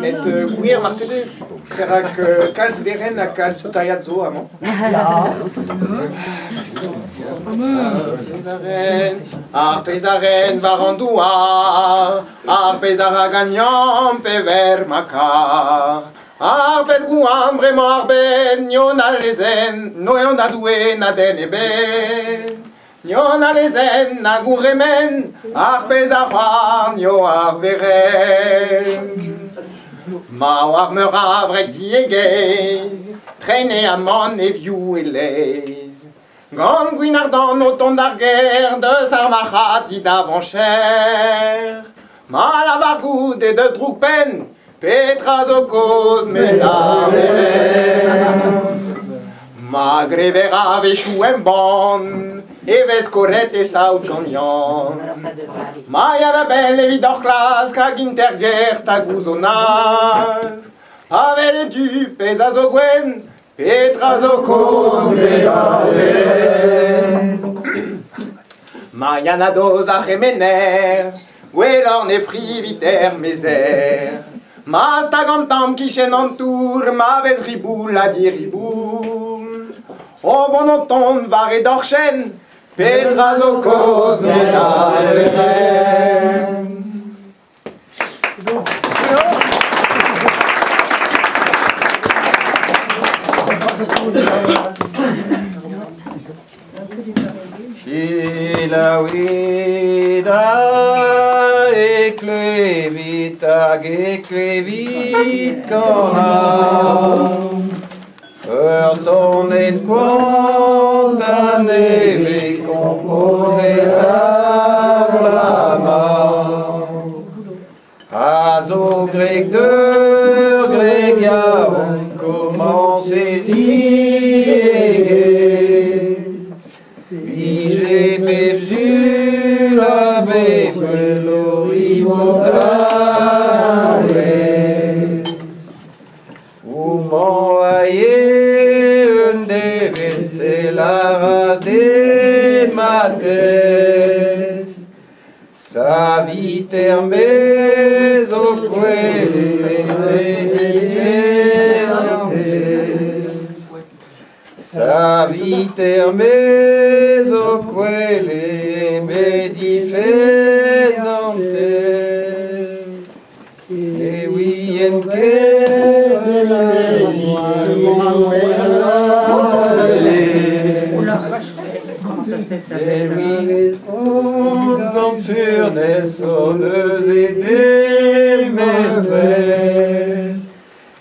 Met gwir marteze perak kalz verenn ha kalz tailhad zo amañ. Ar pezh a ren war an douar, ar pezh a ra ganeomp evel ma kar. Ar pezh gouan bremañ ar bed, n'eo na lezenn, n'eo na Doue na den ebet. N'eo na lezenn na gourc'hemenn, ar pezh a c'hoar n'eo ar verenn. Ma oar meur a wreg diegezh, treiñ eo aman e vioù e-leizh. Gant gwin-ardant o tont d'ar gêr deus ar marc'had dit avañcher. Ma lavar goude deus droug-penn, petra zo kaoz met ar Ma grever a-wechoù embann e vez kollet e saout gant Yann. Ma ya da bell evit hor klask hag int er gêr stag ouzh o nask. Pa wel e du pezh a zo gwenn, Petra zo kaoz Ma ya na-doz ar c'hemener, gwelloc'h ne frivit er mezer. Ma stag an tamm kichen an tour, ma vez riboul ha diriboul. O vont o tont war e dorchenn, petra zo kaoz Selaouit ha e klevit hag e klevit kanañ. Ur sonenn koant a nevez komponet ar bloaz-mañ. A zo greg d'ur greg yaouank komañs e ziegezh. Vije bep sul ha bep gouel o Homañ a eo un devezh e lâras d'he matezh Savit er-maez ho kwele Savit er-maez ho kwele met Ne ouien ket Gant furnez hon eus e mestrez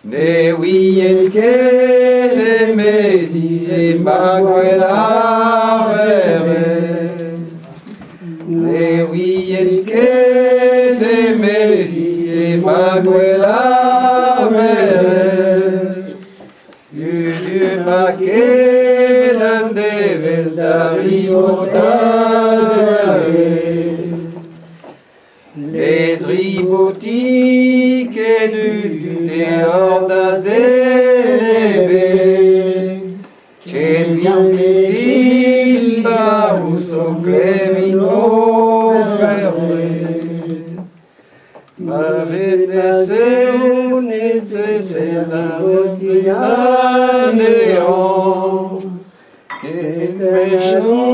Ne ouien ket emezi emañ gwell ar werez Ne ouien ket emezi emañ gwell ar werez Hudu ma ket un devezh da ribotat Les ribotiket udu deoc'h da zen ebet Ken dispar ouzh ho klevit oferenn. Ma vez anezhañ Ken mechant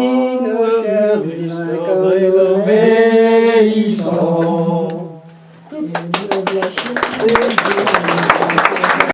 servij obeisant.